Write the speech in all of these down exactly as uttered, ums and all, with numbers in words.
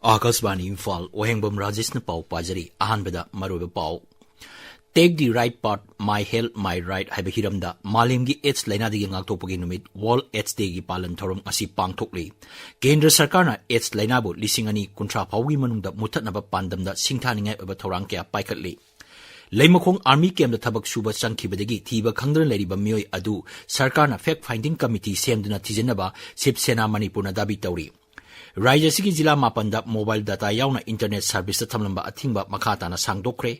ꯑꯥꯀꯥꯁꯕꯥꯅꯤ ꯏꯝꯐꯥꯜ, ꯋꯥꯍꯦꯡꯕꯝ ꯔꯥꯖꯦꯁꯅ ꯄꯥꯎ ꯄꯥꯖꯔꯤ꯫ ꯑꯍꯥꯟꯕꯗ ꯃꯔꯨꯑꯣꯏꯕ ꯄꯥꯎ꯫ Take the right path, my health, my right ꯍꯥꯏꯕ ꯍꯤꯔꯝꯗ ꯃꯥꯂꯦꯝꯒꯤ AIDS ꯂꯥꯏꯅꯥꯗꯒꯤ ꯉꯥꯛꯊꯣꯛꯄꯒꯤ ꯅꯨꯃꯤꯠ World AIDS Day ꯒꯤ ꯄꯥꯂꯟ ꯊꯧꯔꯝ ꯉꯁꯤ ꯄꯥꯡꯊꯣꯛꯂꯤ꯫ ꯀꯦꯟꯗ꯭ꯔ ꯁꯔꯀꯥꯔꯅ AIDS ꯂꯥꯏꯅꯥꯕꯨ ꯂꯤꯁꯤꯡ ꯑꯅꯤ ꯀꯨꯟꯊ꯭ꯔꯥ ꯐꯥꯎꯒꯤ ꯃꯅꯨꯡꯗ ꯃꯨꯠꯊꯠꯅꯕ ꯄꯥꯟꯗꯝꯗ ꯁꯤꯡꯊꯥꯅꯤꯡꯉꯥꯏ ꯑꯣꯏꯕ ꯊꯧꯔꯥꯡ ꯀꯌꯥ ꯄꯥꯏꯈꯠꯂꯤ꯫ ꯂꯩꯃꯈꯣꯡ army camp ꯇ ꯊꯕꯛ ꯁꯨꯕ ꯆꯪꯈꯤꯕꯗꯒꯤ ꯊꯤꯕ ꯈꯪꯗꯅ ꯂꯩꯔꯤꯕ ꯃꯤꯑꯣꯏ ꯑꯗꯨ ꯁꯔꯀꯥꯔꯅ fact finding committee ꯁꯦꯝꯗꯨꯅ ꯊꯤꯖꯤꯟꯅꯕ ꯁꯤꯕ ꯁꯦꯅꯥ ꯃꯅꯤꯄꯨꯔꯅ ꯗꯥꯕꯤ ꯇꯧꯔꯤ꯫ ꯔꯥꯖ꯭ꯌ ꯑꯁꯤꯒꯤ ꯖꯤꯂꯥ ꯃꯥꯄꯟꯗ mobile data ꯌꯥꯎꯅ internet service ꯇ ꯊꯝꯂꯝꯕ ꯑꯊꯤꯡꯕ ꯃꯈꯥ ꯇꯥꯅ ꯁꯥꯡꯗꯣꯛꯈ꯭ꯔꯦ꯫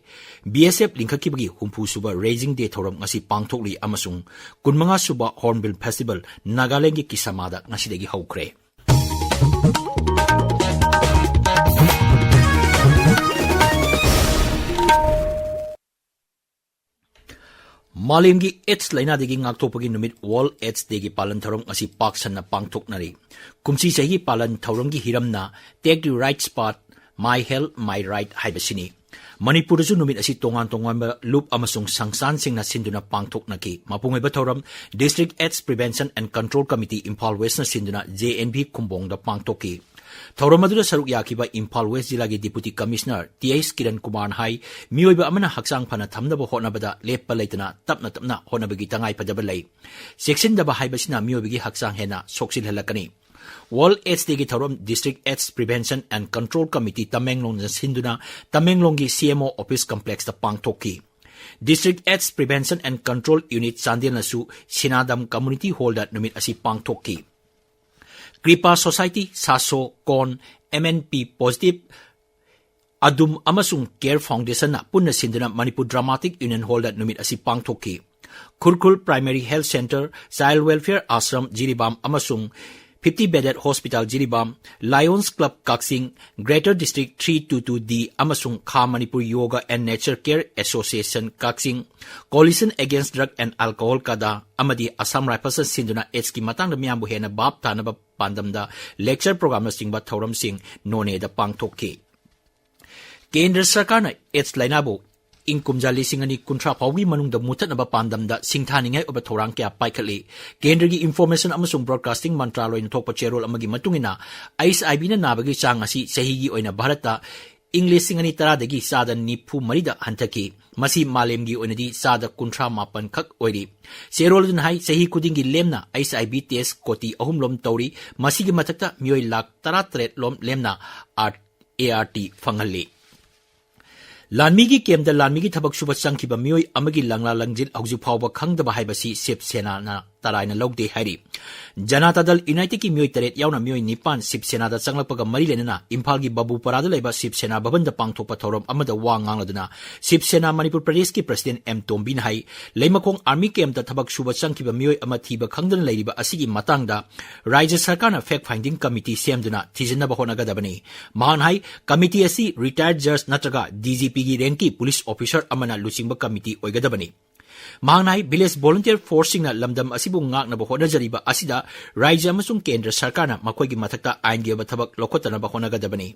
BSF ꯂꯤꯡꯈꯠꯈꯤꯕꯒꯤ ꯍꯨꯝꯐꯨ ꯁꯨꯕ Raising Day ꯊꯧꯔꯝ ꯉꯁꯤ ꯄꯥꯡꯊꯣꯛꯂꯤ ꯑꯃꯁꯨꯡ ꯀꯨꯟꯃꯉꯥ ꯁꯨꯕ Hornbill Festival ꯅꯥꯒꯥꯂꯦꯟꯗꯒꯤ ꯀꯤꯁꯥꯃꯥꯗ ꯉꯁꯤꯗꯒꯤ ꯍꯧꯈ꯭ꯔꯦ꯫ ꯃꯥꯂꯦꯝꯒꯤ AIDS ꯂꯥꯏꯅꯥꯗꯒꯤ ꯉꯥꯛꯊꯣꯛꯄꯒꯤ ꯅꯨꯃꯤꯠ World AIDS Day ꯒꯤ ꯄꯥꯂꯟ ꯊꯧꯔꯝ ꯉꯁꯤ ꯄꯥꯛ ꯁꯟꯅ ꯄꯥꯡꯊꯣꯛꯅꯔꯤ꯫ ꯀꯨꯝꯁꯤ ꯆꯍꯤꯒꯤ ꯄꯥꯂꯟ ꯊꯧꯔꯝꯒꯤ ꯍꯤꯔꯝꯅ Take the Right Path, My Health, My Right ꯍꯥꯏꯕꯁꯤꯅꯤ꯫ ꯃꯅꯤꯄꯨꯔꯗꯁꯨ ꯅꯨꯃꯤꯠ ꯑꯁꯤ ꯇꯣꯉꯥꯟ ꯇꯣꯉꯥꯟꯕ ꯂꯨꯞ ꯑꯃꯁꯨꯡ ꯁꯪꯁꯊꯥꯟꯁꯤꯡꯅ ꯁꯤꯟꯗꯨꯅ ꯄꯥꯡꯊꯣꯛꯅꯈꯤ꯫ ꯃꯄꯨꯡ ꯑꯣꯏꯕ ꯊꯧꯔꯝ District AIDS Prevention and Control Committee Imphal West ꯅ ꯁꯤꯟꯗꯨꯅ JNV ꯈꯨꯝꯕꯣꯡꯗ ꯄꯥꯡꯊꯣꯛꯈꯤ꯫ ꯊꯧꯔꯝ ꯑꯗꯨꯗ ꯁꯔꯨꯛ ꯌꯥꯈꯤꯕ ꯏꯝꯐꯥꯜ ꯋꯦꯁ ꯖꯤꯂꯥꯒꯤ Deputy Commissioner T H Kiran ꯀꯨꯃꯥꯔꯅ ꯍꯥꯏ, ꯃꯤꯑꯣꯏꯕ ꯑꯃꯅ ꯍꯛꯆꯥꯡ ꯐꯅ ꯊꯝꯅꯕ ꯍꯣꯠꯅꯕꯗ ꯂꯦꯞꯄ ꯂꯩꯇꯅ ꯇꯞꯅ ꯇꯞꯅ ꯍꯣꯠꯅꯕꯒꯤ ꯇꯉꯥꯏꯐꯗꯕ ꯂꯩ꯫ ꯆꯦꯛꯁꯤꯟꯗꯕ ꯍꯥꯏꯕꯁꯤꯅ ꯃꯤꯑꯣꯏꯕꯒꯤ ꯍꯛꯆꯥꯡ ꯍꯦꯟꯅ ꯁꯣꯛꯆꯤꯜꯍꯜꯂꯛꯀꯅꯤ꯫ World AIDS Day ꯒꯤ ꯊꯧꯔꯝ District AIDS Prevention and Control Committee ꯇꯃꯦꯡꯂꯣꯡꯅ ꯁꯤꯟꯗꯨꯅ ꯇꯃꯦꯡꯂꯣꯡꯒꯤ CMO office complex ꯇ ꯄꯥꯡꯊꯣꯛꯈꯤ꯫ District AIDS Prevention and Control Unit ꯆꯥꯟꯗꯦꯜꯅꯁꯨ ꯁꯤꯅꯥꯗꯝ Community Hall ꯗ ꯅꯨꯃꯤꯠ ꯑꯁꯤ ꯄꯥꯡꯊꯣꯛꯈꯤ꯫ ꯀ꯭ꯔꯤꯄꯥ Society, ꯁꯥꯁꯣ, ꯀꯣꯟ, MNP Positive, ꯑꯗꯨꯝ ꯑꯃꯁꯨꯡ ꯀꯦꯌꯔ ꯐꯥꯎꯟꯗꯦꯁꯟꯅ ꯄꯨꯟꯅ ꯁꯤꯟꯗꯨꯅ ꯃꯅꯤꯄꯨꯔ Dramatic Union Hall ꯗ ꯅꯨꯃꯤꯠ ꯑꯁꯤ ꯄꯥꯡꯊꯣꯛꯈꯤ꯫ ꯈꯨꯔꯈꯨꯜ Primary Health Centre, Child Welfare Ashram Jiribam ꯑꯃꯁꯨꯡ fifty Bedded Hospital Jiribam, Lions Club ꯀꯛꯆꯤꯡ, Greater District three two two D ꯑꯃꯁꯨꯡ ꯈꯥ Manipur Yoga and Nature Care Association Kakching, Coalition Against Drug and Alcohol ꯀꯗꯥ ꯑꯃꯗꯤ Assam Rifles ꯅ ꯁꯤꯟꯗꯨꯅ AIDS ꯀꯤ ꯃꯇꯥꯡꯗ ꯃꯤꯌꯥꯝꯕꯨ ꯍꯦꯟꯅ ꯚꯥꯞ ꯇꯥꯅꯕ ꯄꯥꯟꯗꯝꯗ lecture program ꯅꯆꯤꯡꯕ ꯊꯧꯔꯝꯁꯤꯡ ꯅꯣꯅꯦꯗ ꯄꯥꯡꯊꯣꯛꯈꯤ꯫ ꯀꯦꯟꯗ꯭ꯔ ꯁꯔꯀꯥꯔꯅ AIDS ꯂꯥꯏꯅꯥꯕꯨ ꯏꯪ ꯀꯨꯝꯖꯥ ꯂꯤꯁꯤꯡ ꯑꯅꯤ ꯀꯨꯟꯊ꯭ꯔꯥ ꯐꯥꯎꯒꯤ ꯃꯅꯨꯡꯗ ꯃꯨꯊꯠꯅꯕ ꯄꯥꯟꯗꯝꯗ ꯁꯤꯡꯊꯥꯅꯤꯡꯉꯥꯏ ꯑꯣꯏꯕ ꯊꯧꯔꯥꯡ ꯀꯌꯥ ꯄꯥꯏꯈꯠꯂꯤ꯫ ꯀꯦꯟꯗ꯭ꯔꯒꯤ Information ꯑꯃꯁꯨꯡ Broadcasting ꯃꯟꯇ꯭ꯔꯥꯂꯣꯏꯅ ꯊꯣꯛꯄ ꯆꯦꯔꯣꯜ ꯑꯃꯒꯤ ꯃꯇꯨꯡ ꯏꯟꯅ, HIV ꯅ ꯅꯥꯕꯒꯤ ꯆꯥꯡ ꯑꯁꯤ ꯆꯍꯤꯒꯤ ꯑꯣꯏꯅ ꯚꯥꯔꯠꯇ ꯏꯪ ꯂꯤꯁꯤꯡ ꯑꯅꯤ ꯇꯔꯥꯗꯒꯤ ꯆꯥꯗ ꯅꯤꯐꯨ ꯃꯔꯤꯗ ꯍꯟꯊꯈꯤ꯫ ꯃꯁꯤ ꯃꯥꯂꯦꯝꯒꯤ ꯑꯣꯏꯅꯗꯤ ꯆꯥꯗ ꯀꯨꯟꯊ꯭ꯔꯥ ꯃꯥꯄꯟ ꯈꯛ ꯑꯣꯏꯔꯤ꯫ ꯆꯦꯔꯣꯜ ꯑꯗꯨꯅ ꯍꯥꯏ, ꯆꯍꯤ ꯈꯨꯗꯤꯡꯒꯤ ꯂꯦꯝꯅ HIV test ꯀꯣꯇꯤ ꯑꯍꯨꯝ ꯂꯣꯝ ꯇꯧꯔꯤ꯫ ꯃꯁꯤꯒꯤ ꯃꯊꯛꯇ ꯃꯤꯑꯣꯏ ꯂꯥꯈ ꯇꯔꯥꯇꯔꯦꯠ ꯂꯣꯝ ꯂꯦꯝꯅ ART, ART ꯐꯪꯍꯜꯂꯤ꯫ ꯂꯥꯟꯃꯤꯒꯤ ꯀꯦꯝꯗ ꯂꯥꯟꯃꯤꯒꯤ ꯊꯕꯛ ꯁꯨꯕ ꯆꯪꯈꯤꯕ ꯃꯤꯑꯣꯏ ꯑꯃꯒꯤ ꯂꯪꯂꯥ ꯂꯪꯖꯤꯜ ꯍꯧꯖꯤꯛ ꯐꯥꯎꯕ ꯈꯪꯗꯕ ꯍꯥꯏꯕꯁꯤ ꯁꯤꯕ ꯁꯦꯅꯥꯅ ꯇꯔꯥꯏꯅ ꯂꯧꯗꯦ ꯍꯥꯏꯔꯤ꯫ ꯖꯅꯇꯥ ꯗꯜ ꯌꯨꯅꯥꯏꯇꯦꯗꯀꯤ ꯃꯤꯑꯣꯏ ꯇꯔꯦꯠ ꯌꯥꯎꯅ ꯃꯤꯑꯣꯏ ꯅꯤꯄꯥꯟ ꯁꯤꯕ ꯁꯦꯅꯥꯗ ꯆꯪꯂꯛꯄꯒ ꯃꯔꯤ ꯂꯩꯅꯅ ꯏꯝꯐꯥꯜꯒꯤ ꯕꯥꯕꯨꯄꯥꯔꯥꯗ ꯂꯩꯕ ꯁꯤꯕ ꯁꯦꯅꯥ ꯚꯕꯟꯗ ꯄꯥꯡꯊꯣꯛꯄ ꯊꯧꯔꯝ ꯑꯃꯗ ꯋꯥ ꯉꯥꯡꯂꯗꯨꯅ ꯁꯤꯕ ꯁꯦꯅꯥ ꯃꯅꯤꯄꯨꯔ ꯄ꯭ꯔꯗꯦꯁꯀꯤ President ꯑꯦꯝ ꯇꯣꯝꯕꯤꯅ ꯍꯥꯏ, ꯂꯩꯃꯈꯣꯡ ꯑꯥꯔꯃꯤ ꯀꯦꯝꯞꯇ ꯊꯕꯛ ꯁꯨꯕ ꯆꯪꯈꯤꯕ ꯃꯤꯑꯣꯏ ꯑꯃ ꯊꯤꯕ ꯈꯪꯗꯅ ꯂꯩꯔꯤꯕ ꯑꯁꯤꯒꯤ ꯃꯇꯥꯡꯗ ꯔꯥꯖ꯭ꯌ ꯁꯔꯀꯥꯔꯅ fact finding committee ꯁꯦꯝꯗꯨꯅ ꯊꯤꯖꯤꯟꯅꯕ ꯍꯣꯠꯅꯒꯗꯕꯅꯤ꯫ ꯃꯍꯥꯛꯅ ꯍꯥꯏ, committee ꯑꯁꯤ retired judge ꯅꯠꯇ꯭ꯔꯒ DGPꯒꯤ rankꯀꯤ police officer ꯑꯃꯅ ꯂꯨꯆꯤꯡꯕ committee ꯑꯣꯏꯒꯗꯕꯅꯤ꯫ ꯃꯍꯥꯛꯅ ꯍꯥꯏ, village volunteer forceꯁꯤꯡꯅ ꯂꯝꯗꯝ ꯑꯁꯤꯕꯨ ꯉꯥꯛꯅꯕ ꯍꯣꯠꯅꯖꯔꯤꯕ ꯑꯁꯤꯗ ꯔꯥꯖ꯭ꯌ ꯑꯃꯁꯨꯡ ꯀꯦꯟꯗ꯭ꯔ ꯁꯔꯀꯥꯔꯅ ꯃꯈꯣꯏꯒꯤ ꯃꯊꯛꯇ ꯑꯥꯏꯟꯒꯤ ꯑꯣꯏꯕ ꯊꯕꯛ ꯂꯧꯈꯠꯇꯅꯕ ꯍꯣꯠꯅꯒꯗꯕꯅꯤ꯫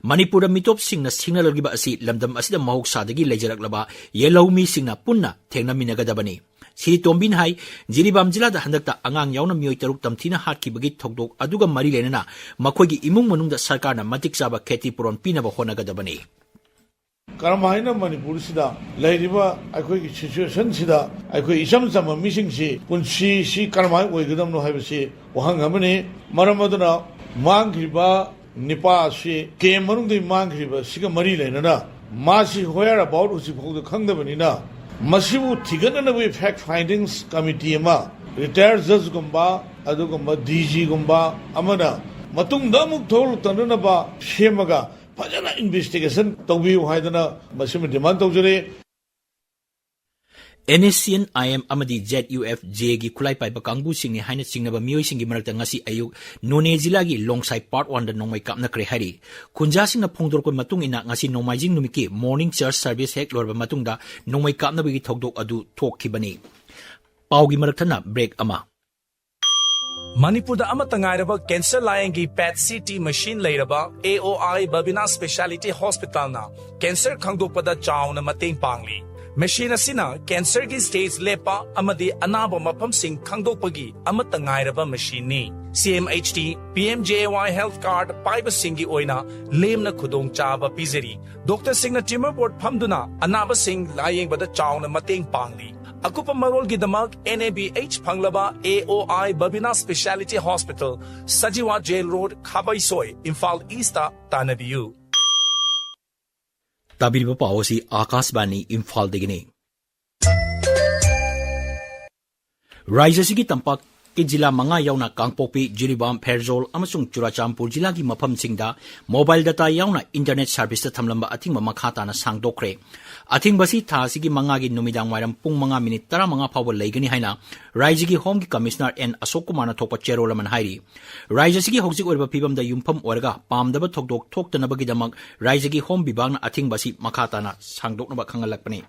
ꯃꯅꯤꯄꯨꯔꯗ ꯃꯤꯇꯣꯞꯁꯤꯡꯅ ꯁꯤꯡꯅꯔꯛꯂꯤꯕ ꯑꯁꯤ ꯂꯝꯗꯝ ꯑꯁꯤꯗ ꯃꯍꯧꯁꯥꯗꯒꯤ ꯂꯩꯖꯔꯛꯂꯕ ꯌꯦꯜꯍꯧꯃꯤꯁꯤꯡꯅ ꯄꯨꯟꯅ ꯊꯦꯡꯅꯃꯤꯟꯅꯒꯗꯕꯅꯤ꯫ ꯁꯤꯔꯤ ꯇꯣꯝꯕꯤꯅ ꯍꯥꯏ, ꯖꯤꯔꯤꯕꯥꯝ ꯖꯤꯂꯥꯗ ꯍꯟꯗꯛꯇ ꯑꯉꯥꯡ ꯌꯥꯎꯅ ꯃꯤꯑꯣꯏ ꯇꯔꯨꯛ ꯇꯝꯊꯤꯅ ꯍꯥꯠꯈꯤꯕꯒꯤ ꯊꯧꯗꯣꯛ ꯑꯗꯨꯒ ꯃꯔꯤ ꯂꯩꯅꯅ ꯃꯈꯣꯏꯒꯤ ꯏꯃꯨꯡ ꯃꯅꯨꯡꯗ ꯁꯔꯀꯥꯔꯅ ꯃꯇꯤꯛ ꯆꯥꯕ ꯈꯦꯇꯤ ꯄꯨꯔꯣꯟ ꯄꯤꯅꯕ ꯍꯣꯠꯅꯒꯗꯕꯅꯤ꯫ ꯀꯔꯝꯍꯥꯏꯅ ꯃꯅꯤꯄꯨꯔꯁꯤꯗ ꯂꯩꯔꯤꯕ ꯑꯩꯈꯣꯏꯒꯤ situationꯁꯤꯗ ꯑꯩꯈꯣꯏ ꯏꯆꯝ ꯆꯝꯕ ꯃꯤꯁꯤꯡꯁꯤ ꯄꯨꯟꯁꯤꯁꯤ ꯀꯔꯝꯍꯥꯏꯅ ꯑꯣꯏꯒꯗꯕꯅꯣ ꯍꯥꯏꯕꯁꯤ ꯋꯥꯍꯪ ꯑꯃꯅꯤ꯫ ꯃꯔꯝ ꯑꯗꯨꯅ ꯃꯥꯡꯈ꯭ꯔꯤꯕ ꯅꯤꯄꯥ ꯑꯁꯤ camp ꯃꯅꯨꯡꯗꯒꯤ ꯃꯥꯡꯈ꯭ꯔꯤꯕ ꯑꯁꯤꯒ ꯃꯔꯤ ꯂꯩꯅꯅ ꯃꯥꯁꯤ whereabout ꯍꯧꯖꯤꯛ ꯐꯥꯎꯗ ꯈꯪꯗꯕꯅꯤꯅ ꯃꯁꯤꯕꯨ ꯊꯤꯒꯠꯅꯅꯕꯒꯤ fact findings committee ꯑꯃ retired judgeꯒꯨꯝꯕ ꯑꯗꯨꯒꯨꯝꯕ DGꯒꯨꯝꯕ ꯑꯃꯅ ꯃꯇꯨꯡꯗ ꯑꯃꯨꯛ ꯊꯣꯛꯂꯛꯇꯅꯅꯕ ꯁꯦꯝꯃꯒ ꯐꯖꯅ investigation ꯇꯧꯕꯤꯌꯨ ꯍꯥꯏꯗꯅ ꯃꯁꯤꯃ demand ꯇꯧꯖꯔꯤ꯫ NSCN-IM ꯑꯃꯗꯤ ZUF-Jꯒꯤ ꯈꯨꯠꯂꯥꯏ ꯄꯥꯏꯕ ꯀꯥꯡꯕꯨꯁꯤꯡꯅꯤ ꯍꯥꯏꯅ ꯆꯤꯡꯅꯕ ꯃꯤꯑꯣꯏꯁꯤꯡꯒꯤ ꯃꯔꯛꯇ ꯉꯁꯤ ꯑꯌꯨꯛ ꯅꯣꯅꯦ ꯖꯤꯂꯥꯒꯤ ꯂꯣꯡꯁꯥꯏ Part Oneꯗ ꯅꯣꯡꯃꯩ ꯀꯥꯞꯅꯈ꯭ꯔꯦ ꯍꯥꯏꯔꯤ꯫ ꯈꯨꯟꯖꯥꯁꯤꯡꯅ ꯐꯣꯡꯗꯣꯔꯛꯄ ꯃꯇꯨꯡ ꯏꯟꯅ ꯉꯁꯤ ꯅꯣꯡꯃꯥꯏꯖꯤꯡ ꯅꯨꯃꯤꯠꯀꯤ morning church service ꯍꯦꯛ ꯂꯣꯏꯔꯕ ꯃꯇꯨꯡꯗ ꯅꯣꯡꯃꯩ ꯀꯥꯞꯅꯕꯒꯤ ꯊꯧꯗꯣꯛ ꯑꯗꯨ ꯊꯣꯛꯈꯤꯕꯅꯤ꯫ ꯄꯥꯎꯒꯤ ꯃꯔꯛ ꯊꯠꯅ break ꯑꯃ꯫ ꯃꯅꯤꯄꯨꯔꯗ ꯑꯃꯠꯇ ꯉꯥꯏꯔꯕ ꯀꯦꯟꯁꯔ ꯂꯥꯌꯦꯡꯒꯤ ꯄꯦꯠ ꯁꯤ ꯇꯤ ꯃꯦꯁꯤꯟ ꯂꯩꯔꯕ ꯑꯦ ꯑꯣ ꯑꯥꯏ ꯕꯕꯤꯅꯥ ꯁ꯭ꯄꯦꯁꯤꯌꯥꯂꯤꯇꯤ ꯍꯣꯁꯄꯤꯇꯥꯜꯅ ꯀꯦꯟꯁꯔ ꯈꯪꯗꯣꯛꯄꯗ ꯆꯥꯎꯅ ꯃꯇꯦꯡ ꯄꯥꯡꯂꯤ꯫ ꯃꯦꯁꯤꯟ ꯑꯁꯤꯅ ꯀꯦꯟꯁꯔꯒꯤ ꯁ꯭ꯇꯦꯖ ꯂꯦꯞꯄ ꯑꯃꯗꯤ ꯑꯅꯥꯕ ꯃꯐꯝꯁꯤꯡ ꯈꯪꯗꯣꯛꯄꯒꯤ ꯑꯃꯠꯇ ꯉꯥꯏꯔꯕ ꯃꯦꯁꯤꯟꯅꯤ꯫ C M H T, P M J A Y health card ꯄꯥꯏꯕꯁꯤꯡꯒꯤ ꯑꯣꯏꯅ ꯂꯦꯝꯅ ꯈꯨꯗꯣꯡꯆꯥꯕ ꯄꯤꯖꯔꯤ꯫ ꯗꯣꯛꯇꯔꯁꯤꯡꯅ ꯇ꯭ꯌꯨꯃꯔ ꯕꯣꯔꯗ ꯐꯝꯗꯨꯅ ꯑꯅꯥꯕꯁꯤꯡ ꯂꯥꯌꯦꯡꯕꯗ ꯆꯥꯎꯅ ꯃꯇꯦꯡ ꯄꯥꯡꯂꯤ꯫ ꯑꯀꯨꯞꯄ ꯃꯔꯣꯜꯒꯤꯗꯃꯛ ꯑꯦꯟ ꯑꯦ ꯕꯤ ꯑꯩꯆ ꯐꯪꯂꯕ ꯑꯦ ꯑꯣ ꯑꯥꯏ ꯕꯕꯤꯅꯥ speciality hospital, Sajiwa jail road, Khabeisoi, Imphal east ꯇꯥꯟꯅꯕꯤꯌꯨ꯫ ꯇꯥꯕꯤꯔꯤꯕ ꯄꯥꯎ ꯑꯁꯤ ꯑꯥꯀꯥꯁꯕꯥꯅꯤ ꯏꯝꯐꯥꯜꯗꯒꯤꯅꯤ꯫ ꯔꯥꯖ꯭ꯌ ꯑꯁꯤꯒꯤ ꯇꯝꯄꯥꯛꯀꯤ ꯖꯤꯂꯥ ꯃꯉꯥ ꯌꯥꯎꯅ ꯀꯥꯡꯄꯣꯛꯄꯤ, ꯖꯤꯔꯤꯕꯥꯝ, ꯐꯦꯔꯖꯣꯜ ꯑꯃꯁꯨꯡ ꯆꯨꯔꯥꯆꯥꯟꯄꯨꯔ ꯖꯤꯂꯥꯒꯤ ꯃꯐꯝꯁꯤꯡꯗ ꯃꯣꯕꯥꯏꯜ ꯗꯇꯥ ꯌꯥꯎꯅ ꯏꯟꯇꯔꯅꯦꯠ ꯁꯥꯔꯚꯤꯁꯇ ꯊꯝꯂꯝꯕ ꯑꯊꯤꯡꯕ ꯃꯈꯥ ꯇꯥꯅ ꯁꯥꯡꯗꯣꯛꯈ꯭ꯔꯦ꯫ ꯑꯊꯤꯡꯕ ꯑꯁꯤ ꯊꯥ ꯑꯁꯤꯒꯤ ꯃꯉꯥꯒꯤ ꯅꯨꯃꯤꯗꯥꯡ ꯋꯥꯏꯔꯝ ꯄꯨꯡ ꯃꯉꯥ ꯃꯤꯅꯤꯠ ꯇꯔꯥꯃꯉꯥ ꯐꯥꯎꯕ ꯂꯩꯒꯅꯤ ꯍꯥꯏꯅ ꯔꯥꯖ꯭ꯌꯒꯤ ꯍꯣꯝꯒꯤ ꯀꯃꯤꯁꯅꯔ ꯑꯦꯟ ꯑꯁꯣꯛ ꯀꯨꯃꯥꯔꯅ ꯊꯣꯛꯄ ꯆꯦꯔꯣꯜ ꯑꯃꯅ ꯍꯥꯏꯔꯤ꯫ ꯔꯥꯖ꯭ꯌ ꯑꯁꯤꯒꯤ ꯍꯧꯖꯤꯛ ꯑꯣꯏꯔꯤꯕ ꯐꯤꯕꯝꯗ ꯌꯨꯝꯐꯝ ꯑꯣꯏꯔꯒ ꯄꯥꯝꯗꯕ ꯊꯧꯗꯣꯛ ꯊꯣꯛꯇꯅꯕꯒꯤꯗꯃꯛ ꯔꯥꯖ꯭ꯌꯒꯤ ꯍꯣꯝ ꯕꯤꯚꯥꯒꯅ ꯑꯊꯤꯡꯕ ꯑꯁꯤ ꯃꯈꯥ ꯇꯥꯅ ꯁꯥꯡꯗꯣꯛꯅꯕ ꯈꯪꯍꯜꯂꯛꯄꯅꯤ꯫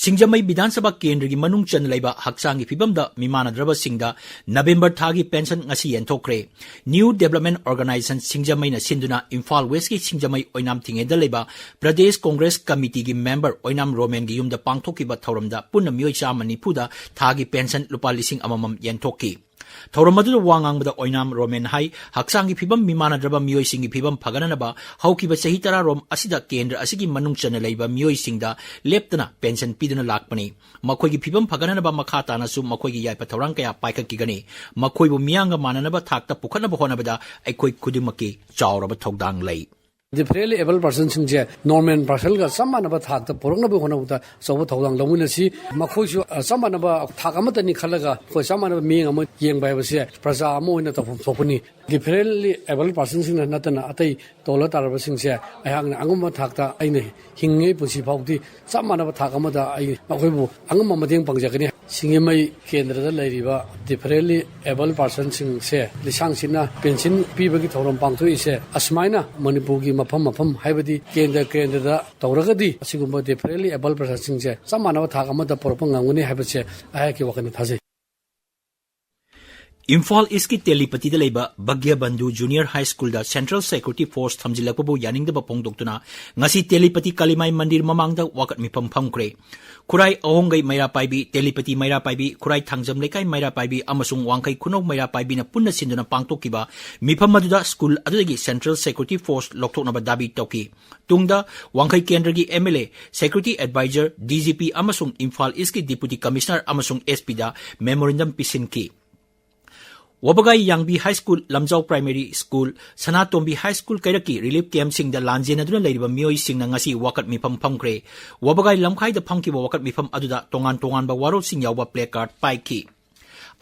ꯁꯤꯡꯖꯃꯩ ꯕꯤꯙꯥꯟ ꯁꯚꯥ ꯀꯦꯟꯗ꯭ꯔꯒꯤ ꯃꯅꯨꯡ ꯆꯟꯅ ꯂꯩꯕ ꯍꯛꯆꯥꯡꯒꯤ ꯐꯤꯕꯝꯗ ꯃꯤꯃꯥꯟꯅꯗ꯭ꯔꯕꯁꯤꯡꯗ ꯅꯕꯦꯝꯕꯔ ꯊꯥꯒꯤ ꯄꯦꯟꯁꯟ ꯉꯁꯤ ꯌꯦꯟꯊꯣꯛꯈ꯭ꯔꯦ꯫ ꯅ꯭ꯌꯨ ꯗꯦꯕꯂꯞꯃꯦꯟ ꯑꯣꯔꯒꯅꯥꯏꯖꯦꯁꯟ ꯁꯤꯡꯖꯃꯩꯅ ꯁꯤꯟꯗꯨꯅ ꯏꯝꯐꯥꯜ ꯋꯦꯁꯀꯤ ꯁꯤꯡꯖꯃꯩ ꯑꯣꯏꯅꯥꯝ ꯊꯤꯡꯉꯦꯟꯗ ꯂꯩꯕ ꯄ꯭ꯔꯗꯦꯁ ꯀꯣꯡꯒ꯭ꯔꯦꯁ ꯀꯃꯤꯇꯤꯒꯤ ꯃꯦꯝꯕꯔ ꯑꯣꯏꯅꯥꯝ ꯔꯣꯃꯦꯟꯒꯤ ꯌꯨꯝꯗ ꯄꯥꯡꯊꯣꯛꯈꯤꯕ ꯊꯧꯔꯝꯗ ꯄꯨꯟꯅ ꯃꯤꯑꯣꯏ ꯆꯥꯝꯃ ꯅꯤꯐꯨꯗ ꯊꯥꯒꯤ ꯄꯦꯟꯁꯟ ꯂꯨꯄꯥ ꯂꯤꯁꯤꯡ ꯑꯃꯃꯝ ꯌꯦꯟꯊꯣꯛꯈꯤ꯫ ꯊꯧꯔꯝ ꯑꯗꯨꯗ ꯋꯥ ꯉꯥꯡꯕꯗ ꯑꯣꯏꯅꯥꯝ ꯔꯣꯃꯦꯟ ꯍꯥꯏ, ꯍꯛꯆꯥꯡꯒꯤ ꯐꯤꯕꯝ ꯃꯤꯃꯥꯟꯅꯗ꯭ꯔꯕ ꯃꯤꯑꯣꯏꯁꯤꯡꯒꯤ ꯐꯤꯕꯝ ꯐꯒꯠꯅꯅꯕ ꯍꯧꯈꯤꯕ ꯆꯍꯤ ꯇꯔꯥꯔꯣꯝ ꯑꯁꯤꯗ ꯀꯦꯟꯗ꯭ꯔ ꯑꯁꯤꯒꯤ ꯃꯅꯨꯡ ꯆꯟꯅ ꯂꯩꯕ ꯃꯤꯑꯣꯏꯁꯤꯡꯗ ꯂꯦꯞꯇꯅ ꯄꯦꯟꯁꯟ ꯄꯤꯗꯨꯅ ꯂꯥꯛꯄꯅꯤ꯫ ꯃꯈꯣꯏꯒꯤ ꯐꯤꯕꯝ ꯐꯒꯠꯅꯅꯕ ꯃꯈꯥ ꯇꯥꯅꯁꯨ ꯃꯈꯣꯏꯒꯤ ꯌꯥꯏꯐ ꯊꯧꯔꯥꯡ ꯀꯌꯥ ꯄꯥꯏꯈꯠꯈꯤꯒꯅꯤ꯫ ꯃꯈꯣꯏꯕꯨ ꯃꯤꯌꯥꯝꯒ ꯃꯥꯟꯅꯅꯕ ꯊꯥꯛꯇ ꯄꯨꯈꯠꯅꯕ ꯍꯣꯠꯅꯕꯗ ꯑꯩꯈꯣꯏ ꯈꯨꯗꯤꯡꯃꯛꯀꯤ ꯆꯥꯎꯔꯕ ꯊꯧꯗꯥꯡ ꯂꯩ꯫ ꯗꯤꯐꯔꯦꯟꯂꯤ ꯑꯦꯕꯜ ꯄꯥꯔꯁꯟꯁꯤꯡꯁꯦ ꯅꯣꯔꯃꯦꯜ ꯄꯥꯔꯁꯟꯒ ꯆꯞ ꯃꯥꯟꯅꯕ ꯊꯥꯛꯇ ꯄꯨꯔꯛꯅꯕꯒꯤ ꯍꯣꯠꯅꯕꯗ ꯑꯆꯧꯕ ꯊꯧꯗꯥꯡ ꯂꯧꯃꯤꯟꯅꯁꯤ꯫ ꯃꯈꯣꯏꯁꯨ, ꯑ, ꯆꯞ ꯃꯥꯟꯅꯕ ꯊꯥꯛ ꯑꯃꯠꯇꯅꯤ ꯈꯜꯂꯒ ꯑꯩꯈꯣꯏ ꯆꯞ ꯃꯥꯟꯅꯕ ꯃꯤꯠꯌꯦꯡ ꯑꯃ ꯌꯦꯡꯕ ꯍꯥꯏꯕꯁꯦ ꯄ꯭ꯔꯖꯥ ꯑꯃ ꯑꯣꯏꯅ ꯇꯧꯐꯝ ꯊꯣꯛꯄꯅꯤ꯫ ꯗꯤꯐꯔꯦꯟꯂꯤ ꯑꯦꯕꯜ ꯄꯥꯔꯁꯟꯁꯤꯡꯅ ꯅꯠꯇꯅ ꯑꯇꯩ ꯇꯣꯜꯂ ꯇꯥꯔꯕꯁꯤꯡꯁꯦ ꯑꯩꯍꯥꯛꯅ ꯑꯉꯝꯕ ꯊꯥꯛꯇ ꯑꯩꯅ ꯍꯤꯡꯉꯤꯉꯩ ꯄꯨꯟꯁꯤ ꯐꯥꯎꯗꯤ ꯆꯞ ꯃꯥꯟꯅꯕ ꯊꯥꯛ ꯑꯃꯗ ꯑꯩ ꯃꯈꯣꯏꯕꯨ ꯑꯉꯝꯕ ꯃꯇꯦꯡ ꯄꯥꯡꯖꯒꯅꯤ꯫ ꯁꯤꯡꯖꯃꯩ ꯀꯦꯟꯗ꯭ꯔꯗ ꯂꯩꯔꯤꯕ ꯗꯤꯐꯔꯦꯟꯂꯤ ꯑꯦꯕꯜ ꯄꯥꯔꯁꯟꯁꯤꯡꯁꯦ ꯂꯤꯁꯥꯡꯁꯤꯠꯅ ꯄꯦꯟꯁꯤꯟ ꯄꯤꯕꯒꯤ ꯊꯧꯔꯝ ꯄꯥꯡꯊꯣꯛꯏꯁꯦ ꯑꯁꯨꯃꯥꯏꯅ ꯃꯅꯤꯄꯨꯔꯒꯤ ꯃꯐꯝ ꯃꯐꯝ ꯍꯥꯏꯕꯗꯤ ꯀꯦꯟꯗ꯭ꯔ ꯀꯦꯟꯗ꯭ꯔꯗ ꯇꯧꯔꯒꯗꯤ ꯑꯁꯤꯒꯨꯝꯕ ꯗꯤꯐꯔꯦꯟꯂꯤ ꯑꯦꯕꯜ ꯄꯥꯔꯁꯟꯁꯤꯡꯁꯦ ꯆꯞ ꯃꯥꯟꯅꯕ ꯊꯥꯛ ꯑꯃꯗ ꯄꯨꯔꯛꯄ ꯉꯝꯒꯅꯤ ꯍꯥꯏꯕꯁꯦ ꯑꯩꯍꯥꯛꯀꯤ ꯋꯥꯈꯜꯗ ꯊꯥꯖꯩ꯫ ꯏꯝꯐꯥꯜ ꯏꯁꯀꯤ ꯇꯦꯂꯤꯄꯇꯤꯗ ꯂꯩꯕ ꯚꯒ꯭ꯌꯕꯟꯙꯨ ꯖꯨꯅꯤꯌꯔ ꯍꯥꯏ ꯁ꯭ꯀꯨꯜꯗ ꯁꯦꯟꯇ꯭ꯔꯦꯜ ꯁꯦꯀ꯭ꯌꯨꯔꯤꯇꯤ ꯐꯣꯔꯁ ꯊꯝꯖꯤꯜꯂꯛꯄꯕꯨ ꯌꯥꯅꯤꯡꯗꯕ ꯐꯣꯡꯗꯣꯛꯇꯨꯅ ꯉꯁꯤ ꯇꯦꯂꯤꯄꯇꯤ ꯀꯥꯂꯤꯃꯥꯏ ꯃꯟꯗꯤꯔ ꯃꯃꯥꯡꯗ ꯋꯥꯀꯠ ꯃꯤꯐꯝ ꯐꯝꯈ꯭ꯔꯦ꯫ ꯈꯨꯔꯥꯏ ꯑꯍꯣꯡꯒꯩ ꯃꯩꯔꯥ ꯄꯥꯏꯕꯤ, ꯇꯦꯂꯤꯄꯇꯤ ꯃꯩꯔꯥ ꯄꯥꯏꯕꯤ, ꯈꯨꯔꯥꯏ ꯊꯥꯡꯖꯝ ꯂꯩꯀꯥꯏ ꯃꯩꯔꯥ ꯄꯥꯏꯕꯤ ꯑꯃꯁꯨꯡ ꯋꯥꯡꯈꯩ ꯈꯨꯅꯧ ꯃꯩꯔꯥ ꯄꯥꯏꯕꯤꯅ ꯄꯨꯟꯅ ꯁꯤꯟꯗꯨꯅ ꯄꯥꯡꯊꯣꯛꯈꯤꯕ ꯃꯤꯐꯝ ꯑꯗꯨꯗ ꯁ꯭ꯀꯨꯜ ꯑꯗꯨꯗꯒꯤ ꯁꯦꯟꯇ꯭ꯔꯦꯜ ꯁꯦꯀ꯭ꯌꯨꯔꯤꯇꯤ ꯐꯣꯔꯁ ꯂꯧꯊꯣꯛꯅꯕ ꯗꯥꯕꯤ ꯇꯧꯈꯤ꯫ ꯇꯨꯡꯗ ꯋꯥꯡꯈꯩ ꯀꯦꯟꯗ꯭ꯔꯒꯤ M L A, security adviser, D G P ꯑꯃꯁꯨꯡ ꯏꯝꯐꯥꯜ ꯏꯁꯀꯤ ꯗꯤꯄꯨꯇꯤ ꯀꯃꯤꯁꯅꯔ ꯑꯃꯁꯨꯡ ꯑꯦꯁ ꯄꯤꯗ ꯃꯦꯃꯣꯔꯦꯟꯗꯝ ꯄꯤꯁꯤꯟꯈꯤ꯫ ꯋꯥꯕꯒꯥꯏ ꯌꯥꯡꯕꯤ ꯍꯥꯏ ꯁ꯭ꯀꯨꯜ, ꯂꯝꯖꯥꯎ ꯄ꯭ꯔꯥꯏꯃꯥꯔꯤ ꯁ꯭ꯀꯨꯜ, ꯁꯅꯥꯇꯣꯝꯕꯤ ꯍꯥꯏ ꯁ꯭ꯀꯨꯜ ꯀꯩꯔꯛꯀꯤ ꯔꯤꯂꯤꯐ ꯀꯦꯝꯞꯁꯤꯡꯗ ꯂꯥꯟꯖꯦꯟꯅꯗꯨꯅ ꯂꯩꯔꯤꯕ ꯃꯤꯑꯣꯏꯁꯤꯡꯅ ꯉꯁꯤ ꯋꯥꯀꯠ ꯃꯤꯐꯝ ꯐꯝꯈ꯭ꯔꯦ꯫ ꯋꯥꯕꯒꯥꯏ ꯂꯝꯈꯥꯏꯗ ꯐꯝꯈꯤꯕ ꯋꯥꯀꯠ ꯃꯤꯐꯝ ꯑꯗꯨꯗ ꯇꯣꯉꯥꯟ ꯇꯣꯉꯥꯟꯕ ꯋꯥꯔꯣꯜꯁꯤꯡ ꯌꯥꯎꯕ ꯄ꯭ꯂꯦ ꯀꯥꯔꯗ ꯄꯥꯏꯈꯤ꯫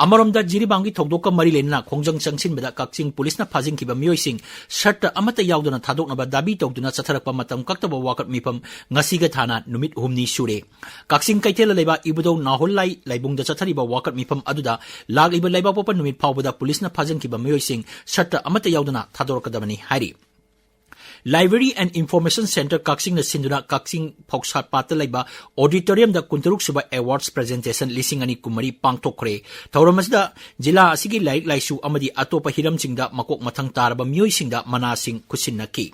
ꯑꯃꯔꯣꯝꯗ, ꯖꯤꯔꯤꯕꯥꯝꯒꯤ ꯊꯧꯗꯣꯛꯀ ꯃꯔꯤ ꯂꯩꯅꯅ ꯈꯣꯡꯖꯪ ꯆꯪꯁꯤꯟꯕꯗ ꯀꯛꯆꯤꯡ ꯄꯨꯂꯤꯁꯅ ꯐꯥꯖꯤꯟꯈꯤꯕ ꯃꯤꯑꯣꯏꯁꯤꯡ ꯁꯔꯠꯇ ꯑꯃꯠꯇ ꯌꯥꯎꯗꯅ ꯊꯥꯗꯣꯛꯅꯕ ꯗꯥꯕꯤ ꯇꯧꯗꯨꯅ ꯆꯠꯊꯔꯛꯄ ꯃꯇꯝ ꯀꯛꯇꯕ ꯋꯥꯀꯠ ꯃꯤꯐꯝ ꯉꯁꯤꯒ ꯊꯥꯅ ꯅꯨꯃꯤꯠ ꯍꯨꯝꯅꯤ ꯁꯨꯔꯦ꯫ ꯀꯛꯆꯤꯡ ꯀꯩꯊꯦꯜꯗ ꯂꯩꯕ ꯏꯕꯨꯙꯧ ꯅꯥꯍꯣꯜ ꯂꯥꯏ ꯂꯥꯏꯕꯨꯡꯗ ꯆꯠꯊꯔꯤꯕ ꯋꯥꯀꯠ ꯃꯤꯐꯝ ꯑꯗꯨꯗ ꯂꯥꯛꯂꯤꯕ ꯂꯩꯕꯥꯛꯄꯣꯛꯄ ꯅꯨꯃꯤꯠ ꯐꯥꯎꯕꯗ ꯄꯨꯂꯤꯁꯅ ꯐꯥꯖꯤꯟꯈꯤꯕ ꯃꯤꯑꯣꯏꯁꯤꯡ ꯁꯔꯠꯇ ꯑꯃꯠꯇ ꯌꯥꯎꯗꯅ ꯊꯥꯗꯣꯔꯛꯀꯗꯕꯅꯤ ꯍꯥꯏꯔꯤ꯫ Library and Information Centre ꯀꯛꯆꯤꯡꯅ ꯁꯤꯟꯗꯨꯅ ꯀꯛꯆꯤꯡ ꯐꯧꯁꯥꯠꯄꯥꯠꯇ ꯂꯩꯕ ꯑꯣꯗꯤꯇꯣꯔꯤꯌꯝꯗ ꯀꯨꯟꯇꯔꯨꯛ ꯁꯨꯕ ꯑꯦꯋꯥꯔꯗꯁ ꯄ꯭ꯔꯖꯦꯟꯇꯦꯁꯟ ꯂꯤꯁꯤꯡ ꯑꯅꯤ ꯀꯨꯟꯃꯔꯤ ꯄꯥꯡꯊꯣꯛꯈ꯭ꯔꯦ꯫ ꯊꯧꯔꯝ ꯑꯁꯤꯗ ꯖꯤꯂꯥ ꯑꯁꯤꯒꯤ ꯂꯥꯏꯔꯤꯛ ꯂꯥꯏꯁꯨ ꯑꯃꯗꯤ ꯑꯇꯣꯞꯄ ꯍꯤꯔꯝꯁꯤꯡꯗ ꯃꯀꯣꯛ ꯃꯊꯪ ꯇꯥꯔꯕ ꯃꯤꯑꯣꯏꯁꯤꯡꯗ ꯃꯅꯥꯁꯤꯡ ꯈꯨꯠꯁꯤꯟꯅꯈꯤ꯫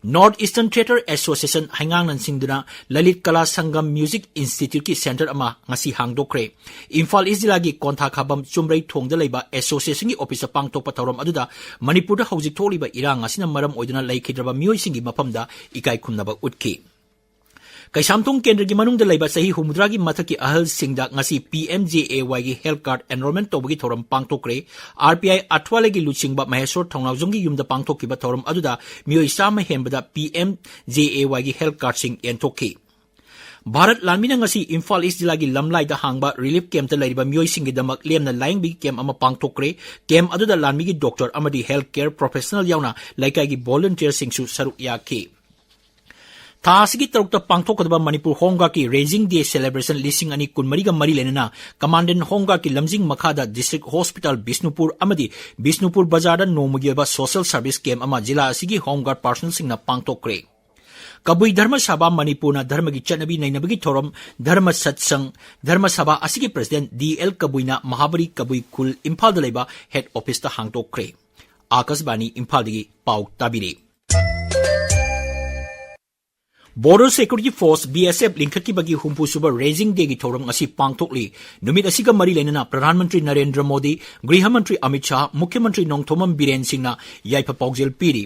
North Eastern Theatre Association ꯍꯩꯉꯥꯡꯅ ꯁꯤꯟꯗꯨꯅ ꯂꯂꯤꯠ ꯀꯂꯥ ꯁꯪꯒꯝ ꯃ꯭ꯌꯨꯖꯤꯛ ꯏꯟꯁꯇꯤꯇ꯭ꯌꯨꯠꯀꯤ ꯁꯦꯟꯇꯔ ꯑꯃ ꯉꯁꯤ ꯍꯥꯡꯗꯣꯛꯈ꯭ꯔꯦ꯫ ꯏꯝꯐꯥꯜ ꯏꯁ ꯖꯤꯂꯥꯒꯤ ꯀꯣꯟꯊꯥꯈꯥꯕꯝ ꯆꯨꯝꯕ꯭ꯔꯩ ꯊꯣꯡꯗ ꯂꯩꯕ ꯑꯦꯁꯣꯁꯤꯌꯦꯁꯟꯒꯤ ꯑꯣꯐꯤꯁꯇ ꯄꯥꯡꯊꯣꯛꯄ ꯊꯧꯔꯝ ꯑꯗꯨꯗ ꯃꯅꯤꯄꯨꯔꯗ ꯍꯧꯖꯤꯛ ꯊꯣꯛꯂꯤꯕ ꯏꯔꯥꯡ ꯑꯁꯤꯅ ꯃꯔꯝ ꯑꯣꯏꯗꯨꯅ ꯂꯩꯈꯤꯗ꯭ꯔꯕ ꯃꯤꯑꯣꯏꯁꯤꯡꯒꯤ ꯃꯐꯝꯗ ꯏꯀꯥꯏ ꯈꯨꯝꯅꯕ ꯎꯠꯈꯤ꯫ ꯀꯩꯁꯥꯝꯊꯣꯡ ꯀꯦꯟꯗ꯭ꯔꯒꯤ ꯃꯅꯨꯡꯗ ꯂꯩꯕ ꯆꯍꯤ ꯍꯨꯝꯐꯨꯇꯔꯥꯒꯤ ꯃꯊꯛꯀꯤ ꯑꯍꯜꯁꯤꯡꯗ ꯉꯁꯤ ꯄꯤ ꯑꯦꯝ ꯖꯦ ꯑꯦ ꯋꯥꯏꯒꯤ ꯍꯦꯜꯊ ꯀꯥꯔꯗ ꯑꯦꯟꯔꯣꯜꯃꯦꯟ ꯇꯧꯕꯒꯤ ꯊꯧꯔꯝ ꯄꯥꯡꯊꯣꯛꯈ꯭ꯔꯦ꯫ ꯑꯥꯔ ꯄꯤ ꯑꯥꯏ ꯑꯊ꯭ꯋꯥꯂꯦꯒꯤ ꯂꯨꯆꯤꯡꯕ ꯃꯍꯦꯁꯣꯔ ꯊꯧꯅꯥꯎꯖꯝꯒꯤ ꯌꯨꯝꯗ ꯄꯥꯡꯊꯣꯛꯈꯤꯕ ꯊꯧꯔꯝ ꯑꯗꯨꯗ ꯃꯤꯑꯣꯏ ꯆꯥꯝꯃ ꯍꯦꯟꯕꯗ ꯄꯤ ꯑꯦꯝ ꯖꯦ ꯑꯦ ꯋꯥꯏꯒꯤ ꯍꯦꯜꯊ ꯀꯥꯔꯗꯁꯤꯡ ꯌꯦꯟꯊꯣꯛꯈꯤ꯫ ꯚꯥꯔꯠ ꯂꯥꯟꯃꯤꯅ ꯉꯁꯤ ꯏꯝꯐꯥꯜ ꯏꯁ ꯖꯤꯂꯥꯒꯤ ꯂꯝꯂꯥꯏꯗ ꯍꯥꯡꯕ ꯔꯤꯂꯤꯐ ꯀꯦꯝꯞꯇ ꯂꯩꯔꯤꯕ ꯃꯤꯑꯣꯏꯁꯤꯡꯒꯤꯗꯃꯛ ꯂꯦꯝꯅ ꯂꯥꯌꯦꯡꯕꯒꯤ ꯀꯦꯝꯞ ꯑꯃ ꯄꯥꯡꯊꯣꯛꯈ꯭ꯔꯦ꯫ ꯀꯦꯝꯞ ꯑꯗꯨꯗ ꯂꯥꯟꯃꯤꯒꯤ ꯗꯣꯛꯇꯔ ꯑꯃꯗꯤ ꯍꯦꯜꯊ ꯀꯦꯌꯔ ꯄ꯭ꯔꯣꯐꯦꯁꯅꯦꯜ ꯌꯥꯎꯅ ꯂꯩꯀꯥꯏꯒꯤ ꯚꯣꯂꯨꯟꯇꯤꯌꯔꯁꯤꯡꯁꯨ ꯁꯔꯨꯛ ꯌꯥꯈꯤ꯫ ꯊꯥ ꯑꯁꯤꯒꯤ ꯇꯔꯨꯛꯇ ꯄꯥꯡꯊꯣꯛꯀꯗꯕ ꯃꯅꯤꯄꯨꯔ ꯍꯣꯝ ꯒꯥꯔꯗꯀꯤ ꯔꯦꯖꯤꯡ ꯗꯦ ꯁꯦꯂꯦꯕ꯭ꯔꯦꯁꯟ ꯂꯤꯁꯤꯡ ꯑꯅꯤ ꯀꯨꯟꯃꯔꯤꯒ ꯃꯔꯤ ꯂꯩꯅꯅ ꯀꯃꯥꯟꯗꯦꯟ ꯍꯣꯝ ꯒꯥꯔꯗꯀꯤ ꯂꯝꯖꯤꯡ ꯃꯈꯥꯗ ꯗꯤꯁꯇ꯭ꯔꯤꯛ ꯍꯣꯁꯄꯤꯇꯥꯜ ꯕꯤꯁꯅꯨꯄꯨꯔ ꯑꯃꯗꯤ ꯕꯤꯁꯅꯨꯄꯨꯔ ꯕꯖꯥꯔꯗ ꯅꯣꯡꯃꯒꯤ ꯑꯣꯏꯕ ꯁꯣꯁꯦꯜ ꯁꯔꯚꯤꯁ ꯀꯦꯝꯞ ꯑꯃ ꯖꯤꯂꯥ ꯑꯁꯤꯒꯤ ꯍꯣꯝ ꯒꯥꯔꯗ ꯄꯥꯔꯁꯅꯦꯜꯁꯤꯡꯅ ꯄꯥꯡꯊꯣꯛꯈ꯭ꯔꯦ꯫ ꯀꯕꯨꯏ ꯙꯔꯃ ꯁꯚꯥ ꯃꯅꯤꯄꯨꯔꯅ ꯙꯔꯃꯒꯤ ꯆꯠꯅꯕꯤ ꯅꯩꯅꯕꯒꯤ ꯊꯧꯔꯝ ꯙꯔꯃ ꯁꯠꯁꯪ ꯙꯔꯃ ꯁꯚꯥ ꯑꯁꯤꯒꯤ ꯄ꯭ꯔꯁꯤꯗꯦꯟꯠ ꯗꯤ ꯑꯦꯜ ꯀꯕꯨꯏꯅ ꯃꯍꯥꯕꯂꯤ ꯀꯕꯨꯏ ꯈꯨꯜ ꯏꯝꯐꯥꯜꯗ ꯂꯩꯕ ꯍꯦꯗ ꯑꯣꯐꯤꯁꯇ ꯍꯥꯡꯗꯣꯛꯈ꯭ꯔꯦ꯫ ꯑꯥꯀꯥꯁꯕꯥꯅꯤ ꯏꯝꯐꯥꯜꯗꯒꯤ ꯄꯥꯎ ꯇꯥꯕꯤꯔꯤ꯫ Border Security Force, B S F, ꯂꯤꯡꯈꯠꯈꯤꯕꯒꯤ ꯍꯨꯝꯐꯨ ꯁꯨꯕ Raising Dayꯒꯤ ꯊꯧꯔꯝ ꯉꯁꯤ ꯄꯥꯡꯊꯣꯛꯂꯤ꯫ ꯅꯨꯃꯤꯠ ꯑꯁꯤꯒ ꯃꯔꯤ ꯂꯩꯅꯅ ꯄ꯭ꯔꯙꯥꯟ ꯃꯟꯇ꯭ꯔꯤ ꯅꯔꯦꯟꯗ꯭ꯔ ꯃꯣꯗꯤ, ꯒ꯭ꯔꯤꯍ ꯃꯟꯇ꯭ꯔꯤ ꯑꯃꯤꯠ ꯁꯥꯍ, ꯃꯨꯈ꯭ꯌ ꯃꯟꯇ꯭ꯔꯤ ꯅꯣꯡꯊꯣꯝꯕꯝ ꯕꯤꯔꯦꯟ ꯁꯤꯡꯅ ꯌꯥꯏꯐ ꯄꯥꯎꯖꯦꯜ ꯄꯤꯔꯤ꯫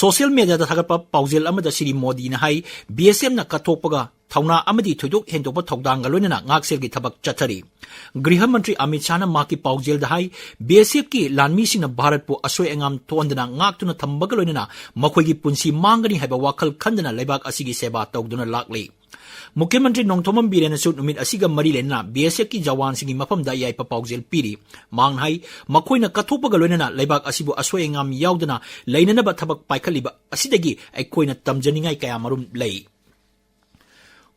ꯁꯣꯁꯤꯌꯦꯜ ꯃꯦꯗꯤꯌꯥꯗ ꯊꯥꯒꯠꯄ ꯄꯥꯎꯖꯦꯜ ꯑꯃꯗ ꯁ꯭ꯔꯤ ꯃꯣꯗꯤꯅ ꯍꯥꯏ, B S Fꯅ ꯀꯠꯊꯣꯛꯄꯒ ꯊꯧꯅꯥ ꯑꯃꯗꯤ ꯊꯣꯏꯗꯣꯛ ꯍꯦꯟꯗꯣꯛꯄ ꯊꯧꯗꯥꯡꯒ ꯂꯣꯏꯅꯅ ꯉꯥꯛꯁꯦꯜꯒꯤ ꯊꯕꯛ ꯆꯠꯊꯔꯤ꯫ ꯒ꯭ꯔꯤꯍ ꯃꯟꯇ꯭ꯔꯤ ꯑꯃꯤꯠ ꯁꯥꯍꯅ ꯃꯍꯥꯛꯀꯤ ꯄꯥꯎꯖꯦꯜꯗ ꯍꯥꯏ, B S Fꯀꯤ ꯂꯥꯟꯃꯤꯁꯤꯡꯅ ꯚꯥꯔꯠꯄꯨ ꯑꯁꯣꯏ ꯑꯉꯥꯝ ꯊꯣꯛꯍꯟꯗꯅ ꯉꯥꯛꯇꯨꯅ ꯊꯝꯕꯒ ꯂꯣꯏꯅꯅ ꯃꯈꯣꯏꯒꯤ ꯄꯨꯟꯁꯤ ꯃꯥꯡꯒꯅꯤ ꯍꯥꯏꯕ ꯋꯥꯈꯜ ꯈꯟꯗꯅ ꯂꯩꯕꯥꯛ ꯑꯁꯤꯒꯤ ꯁꯦꯕꯥ ꯇꯧꯗꯨꯅ ꯂꯥꯛꯂꯤ꯫ ꯃꯨꯈ꯭ꯌ ꯃꯟꯇ꯭ꯔꯤ ꯅꯣꯡꯊꯣꯝꯕꯝ ꯕꯤꯔꯦꯟꯅꯁꯨ ꯅꯨꯃꯤꯠ ꯑꯁꯤꯒ ꯃꯔꯤ ꯂꯩꯅꯅ B S Fꯀꯤ ꯖꯋꯥꯟꯁꯤꯡꯒꯤ ꯃꯐꯝꯗ ꯌꯥꯏꯐ ꯄꯥꯎꯖꯦꯜ ꯄꯤꯔꯤ꯫ ꯃꯍꯥꯛꯅ ꯍꯥꯏ, ꯃꯈꯣꯏꯅ ꯀꯠꯊꯣꯛꯄꯒ ꯂꯣꯏꯅꯅ ꯂꯩꯕꯥꯛ ꯑꯁꯤꯕꯨ ꯑꯁꯣꯏ ꯑꯉꯥꯝ ꯌꯥꯎꯗꯅ ꯂꯩꯅꯅꯕ ꯊꯕꯛ ꯄꯥꯏꯈꯠꯂꯤꯕ ꯑꯁꯤꯗꯒꯤ ꯑꯩꯈꯣꯏꯅ ꯇꯝꯖꯅꯤꯡꯉꯥꯏ ꯀꯌꯥ ꯃꯔꯨꯝ ꯂꯩ꯫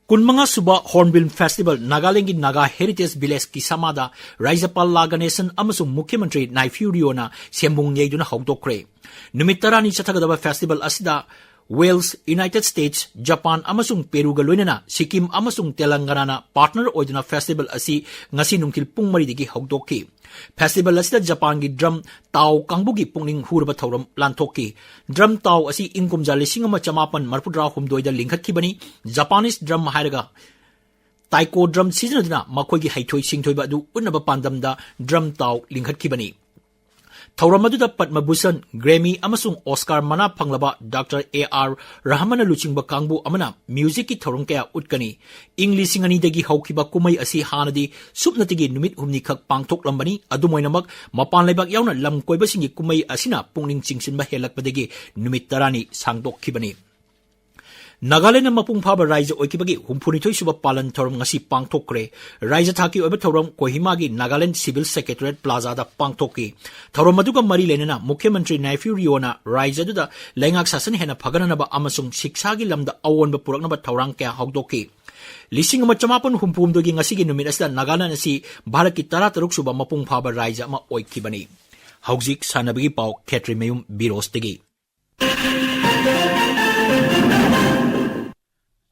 ꯀꯨꯟꯃꯉꯥ ꯁꯨꯕ Hornbill Festival, ꯅꯥꯒꯥꯂꯦꯟꯗꯒꯤ Naga Heritage Village ꯀꯤꯁꯥꯃꯥꯗ ꯔꯥꯖ꯭ꯌꯄꯥꯜ ꯂꯥ ꯒꯅꯦꯁꯟ ꯑꯃꯁꯨꯡ ꯃꯨꯈ꯭ꯌ ꯃꯟꯇ꯭ꯔꯤ ꯅꯥꯏꯐꯤꯌꯨ ꯔꯤꯑꯣꯅ ꯁꯦꯝꯕꯨꯡ ꯌꯩꯗꯨꯅ ꯍꯧꯗꯣꯛꯈ꯭ꯔꯦ꯫ ꯅꯨꯃꯤꯠ ꯇꯔꯥꯅꯤ ꯆꯠꯊꯒꯗꯕ festival ꯑꯁꯤꯗ Wales, United States, Japan ꯑꯃꯁꯨꯡ ꯄꯦꯔꯨꯒ ꯂꯣꯏꯅꯅ ꯁꯤꯛꯀꯤꯝ ꯑꯃꯁꯨꯡ ꯇꯦꯂꯪꯒꯅꯥꯅ partner ꯑꯣꯏꯗꯨꯅ festival ꯑꯁꯤ ꯉꯁꯤ ꯅꯨꯡꯊꯤꯜ ꯄꯨꯡ ꯃꯔꯤꯗꯒꯤ ꯍꯧꯗꯣꯛꯈꯤ꯫ Festival ꯑꯁꯤꯗ ꯖꯄꯥꯟꯒꯤ drum ꯇꯥꯎ ꯀꯥꯡꯕꯨꯒꯤ ꯄꯨꯛꯅꯤꯡ ꯍꯨꯔꯕ ꯊꯧꯔꯝ ꯂꯥꯟꯊꯣꯛꯈꯤ꯫ Drum ꯇꯥꯎ ꯑꯁꯤ ꯏꯪ ꯀꯨꯝꯖꯥ ꯂꯤꯁꯤꯡ ꯑꯃ ꯆꯃꯥꯄꯟ ꯃꯔꯤꯐꯨꯇꯔꯥ ꯍꯨꯝꯗꯣꯏꯗ ꯂꯤꯡꯈꯠꯈꯤꯕꯅꯤ꯫ Japanese drum ꯍꯥꯏꯔꯒ taiko drum ꯁꯤꯖꯤꯟꯅꯗꯨꯅ ꯃꯈꯣꯏꯒꯤ ꯍꯩꯊꯣꯏ ꯁꯤꯡꯊꯣꯏꯕ ꯑꯗꯨ ꯎꯠꯅꯕ ꯄꯥꯟꯗꯝꯗ drum ꯇꯥꯎ ꯂꯤꯡꯈꯠꯈꯤꯕꯅꯤ꯫ ꯊꯧꯔꯝ ꯑꯗꯨꯗ ꯄꯗꯃ ꯚꯨꯁꯟ, ꯒ꯭ꯔꯦꯃꯤ ꯑꯃꯁꯨꯡ ꯑꯣꯁꯀꯥꯔ ꯃꯅꯥ ꯐꯪꯂꯕ ꯗꯥꯛꯇꯔ ꯑꯦ ꯑꯥꯔ ꯔꯍꯃꯟꯅ ꯂꯨꯆꯤꯡꯕ ꯀꯥꯡꯕꯨ ꯑꯃꯅ musicꯀꯤ ꯊꯧꯔꯝ ꯀꯌꯥ ꯎꯠꯀꯅꯤ꯫ ꯏꯪ ꯂꯤꯁꯤꯡ ꯑꯅꯤꯗꯒꯤ ꯍꯧꯈꯤꯕ ꯀꯨꯝꯍꯩ ꯑꯁꯤ ꯍꯥꯟꯅꯗꯤ ꯁꯨꯞꯅꯇꯒꯤ ꯅꯨꯃꯤꯠ ꯍꯨꯝꯅꯤꯈꯛ ꯄꯥꯡꯊꯣꯛꯂꯝꯕꯅꯤ꯫ ꯑꯗꯨꯝ ꯑꯣꯏꯅꯃꯛ, ꯃꯄꯥꯟ ꯂꯩꯕꯥꯛ ꯌꯥꯎꯅ ꯂꯝ ꯀꯣꯏꯕꯁꯤꯡꯒꯤ ꯀꯨꯝꯍꯩ ꯑꯁꯤꯅ ꯄꯨꯛꯅꯤꯡ ꯆꯤꯡꯁꯤꯟꯕ ꯍꯦꯜꯂꯛꯄꯗꯒꯤ ꯅꯨꯃꯤꯠ ꯇꯔꯥꯅꯤ ꯁꯥꯡꯗꯣꯛꯈꯤꯕꯅꯤ꯫ ꯅꯥꯒꯥꯂꯦꯟꯗ ꯃꯄꯨꯡ ꯐꯥꯕ ꯔꯥꯏꯖ꯭ꯌ ꯑꯣꯏꯈꯤꯕꯒꯤ ꯍꯨꯝꯐꯨꯅꯤꯊꯣꯏ ꯁꯨꯕ ꯄꯥꯂꯟ ꯊꯧꯔꯝ ꯉꯁꯤ ꯄꯥꯡꯊꯣꯛꯈ꯭ꯔꯦ꯫ ꯔꯥꯏꯖ꯭ꯌ ꯊꯥꯛꯀꯤ ꯑꯣꯏꯕ ꯊꯧꯔꯝ ꯀꯣꯍꯤꯃꯥꯒꯤ ꯅꯥꯒꯥꯂꯦꯟꯗ Civil Secretariat Plazaꯗ ꯄꯥꯡꯊꯣꯛꯈꯤ꯫ ꯊꯧꯔꯝ ꯑꯗꯨꯒ ꯃꯔꯤ ꯂꯩꯅꯅ ꯃꯨꯈ꯭ꯌ ꯃꯟꯇ꯭ꯔꯤ ꯅꯥꯏꯐꯤꯌꯨ ꯔꯤꯑꯣꯅ ꯔꯥꯏꯖ꯭ꯌ ꯑꯗꯨꯗ ꯂꯩꯉꯥꯛ ꯁꯥꯁꯟ ꯍꯦꯟꯅ ꯐꯒꯠꯅꯅꯕ ꯑꯃꯁꯨꯡ ꯁꯤꯛꯁꯥꯒꯤ ꯂꯝꯗ ꯑꯑꯣꯟꯕ ꯄꯨꯔꯛꯅꯕ ꯊꯧꯔꯥꯡ ꯀꯌꯥ ꯍꯧꯗꯣꯛꯈꯤ꯫ ꯂꯤꯁꯤꯡ ꯑꯃ ꯆꯃꯥꯄꯟ ꯍꯨꯝꯐꯨ ꯍꯨꯝꯗꯣꯏꯒꯤ ꯉꯁꯤꯒꯤ ꯅꯨꯃꯤꯠ ꯑꯁꯤꯗ ꯅꯥꯒꯥꯂꯦꯟꯗ ꯑꯁꯤ ꯚꯥꯔꯠꯀꯤ ꯇꯔꯥꯇꯔꯨꯛ ꯁꯨꯕ ꯃꯄꯨꯡ ꯐꯥꯕ ꯔꯥꯏꯖ꯭ꯌ ꯑꯃ ꯑꯣꯏꯈꯤꯕꯅꯤ꯫ ꯍꯧꯖꯤꯛ ꯁꯥꯟꯅꯕꯒꯤ ꯄꯥꯎ, ꯈꯦꯇ꯭ꯔꯤꯃꯌꯨꯝ ꯕꯤꯔꯣꯖꯇꯒꯤ꯫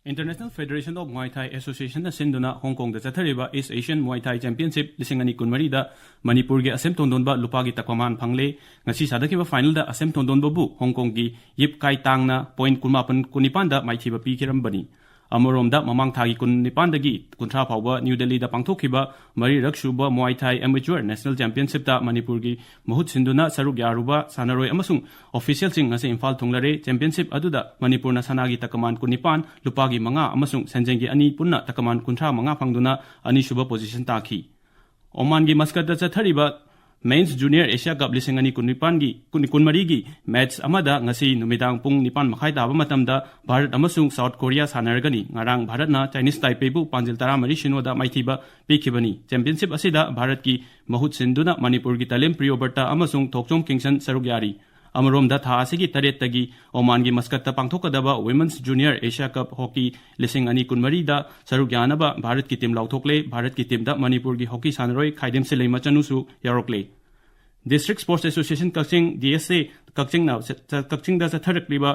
International Federation of Muay Thai Associationꯅ ꯁꯤꯟꯗꯨꯅ ꯍꯣꯡꯀꯣꯡꯗ ꯆꯠꯊꯔꯤꯕ East Asian Muay Thai Championship ꯂꯤꯁꯤꯡ ꯑꯅꯤ ꯀꯨꯟꯃꯔꯤꯗ ꯃꯅꯤꯄꯨꯔꯒꯤ ꯑꯁꯦꯝ ꯊꯣꯟꯗꯣꯟꯕ ꯂꯨꯄꯥꯒꯤ ꯇꯀꯃꯥꯟ ꯐꯪꯂꯦ꯫ ꯉꯁꯤ ꯁꯥꯟꯅꯈꯤꯕ finalꯗ ꯑꯁꯦꯝ ꯊꯣꯟꯗꯣꯟꯕꯕꯨ ꯍꯣꯡꯀꯣꯡꯒꯤ ꯌꯤꯞ ꯀꯥꯏ ꯇꯥꯡꯅ point ꯀꯨꯟꯃꯥꯄꯟ ꯀꯨꯟꯅꯤꯄꯥꯟꯗ ꯃꯥꯏꯊꯤꯕ ꯄꯤꯈꯤꯔꯝꯕꯅꯤ꯫ ꯑꯃꯔꯣꯝꯗ ꯃꯃꯥꯡ ꯊꯥꯒꯤ ꯀꯨꯟꯅꯤꯄꯥꯟꯗꯒꯤ ꯀꯨꯟꯊ꯭ꯔꯥ ꯐꯥꯎꯕ ꯅ꯭ꯌꯨ ꯗꯦꯜꯂꯤꯗ ꯄꯥꯡꯊꯣꯛꯈꯤꯕ ꯃꯔꯤꯔꯛ ꯁꯨꯕ Muay Thai Amateur National Championshipꯇ ꯃꯅꯤꯄꯨꯔꯒꯤ ꯃꯍꯨꯠ ꯁꯤꯟꯗꯨꯅ ꯁꯔꯨꯛ ꯌꯥꯔꯨꯕ ꯁꯥꯟꯅꯔꯣꯏ ꯑꯃꯁꯨꯡ officialꯁꯤꯡ ꯉꯁꯤ ꯏꯝꯐꯥꯜ ꯊꯨꯡꯂꯔꯦ꯫ Championship ꯑꯗꯨꯗ ꯃꯅꯤꯄꯨꯔꯅ ꯁꯅꯥꯒꯤ ꯇꯀꯃꯥꯟ ꯀꯨꯟꯅꯤꯄꯥꯟ, ꯂꯨꯄꯥꯒꯤ ꯃꯉꯥ ꯑꯃꯁꯨꯡ ꯁꯦꯟꯖꯦꯡꯒꯤ ꯑꯅꯤ ꯄꯨꯟꯅ ꯇꯀꯃꯥꯟ ꯀꯨꯟꯊ꯭ꯔꯥ ꯃꯉꯥ ꯐꯪꯗꯨꯅ ꯑꯅꯤꯁꯨꯕ position ꯇꯥꯈꯤ꯫ ꯑꯣꯃꯥꯟꯒꯤ ꯃꯁꯀꯠꯇ ꯆꯠꯊꯔꯤꯕ Men's Junior Asia Cup ꯂꯤꯁꯤꯡ ꯑꯅꯤ ꯀꯨꯟꯅꯤꯄꯥꯟꯒꯤ, ꯀꯨꯟ-, ꯀꯨꯟꯃꯔꯤꯒꯤ match ꯑꯃꯗ ꯉꯁꯤ ꯅꯨꯃꯤꯗꯥꯡ ꯄꯨꯡ ꯅꯤꯄꯥꯟ ꯃꯈꯥꯏ ꯇꯥꯕ ꯃꯇꯝꯗ ꯚꯥꯔꯠ ꯑꯃꯁꯨꯡ South Korea ꯁꯥꯟꯅꯔꯒꯅꯤ꯫ ꯉꯔꯥꯡ ꯚꯥꯔꯠꯅ Chinese Taipeiꯕꯨ ꯄꯥꯟꯖꯤꯜ ꯇꯔꯥꯃꯔꯤ ꯁꯤꯅꯣꯗ ꯃꯥꯏꯊꯤꯕ ꯄꯤꯈꯤꯕꯅꯤ꯫ Championship ꯑꯁꯤꯗ ꯚꯥꯔꯠꯀꯤ ꯃꯍꯨꯠ ꯁꯤꯟꯗꯨꯅ ꯃꯅꯤꯄꯨꯔꯒꯤ ꯇꯥꯂꯦꯝ ꯄ꯭ꯔꯤꯌꯣꯕꯔꯇ ꯑꯃꯁꯨꯡ ꯊꯣꯛꯆꯣꯝ ꯀꯤꯡꯁꯟ ꯁꯔꯨꯛ ꯌꯥꯔꯤ꯫ ꯑꯃꯔꯣꯝꯗ ꯊꯥ ꯑꯁꯤꯒꯤ ꯇꯔꯦꯠꯇꯒꯤ ꯑꯣꯃꯥꯟꯒꯤ ꯃꯁꯀꯠꯇ ꯄꯥꯡꯊꯣꯛꯀꯗꯕ Women's Junior Asia Cup Hockey ꯂꯤꯁꯤꯡ ꯑꯅꯤ ꯀꯨꯟꯃꯔꯤꯗ ꯁꯔꯨꯛ ꯌꯥꯅꯕ ꯚꯥꯔꯠꯀꯤ team ꯂꯥꯎꯊꯣꯛꯂꯦ꯫ ꯚꯥꯔꯠꯀꯤ teamꯗ ꯃꯅꯤꯄꯨꯔꯒꯤ hockey ꯁꯥꯟꯅꯔꯣꯏ ꯈꯥꯏꯗꯦꯝ ꯁꯤꯂꯩꯃ ꯆꯅꯨꯁꯨ ꯌꯥꯎꯔꯛꯂꯦ꯫ District Sports Association Kakching, D S A ꯀꯛꯆꯤꯡꯅ ꯆ-, ꯆ-, ꯀꯛꯆꯤꯡꯗ ꯆꯠꯊꯔꯛꯂꯤꯕ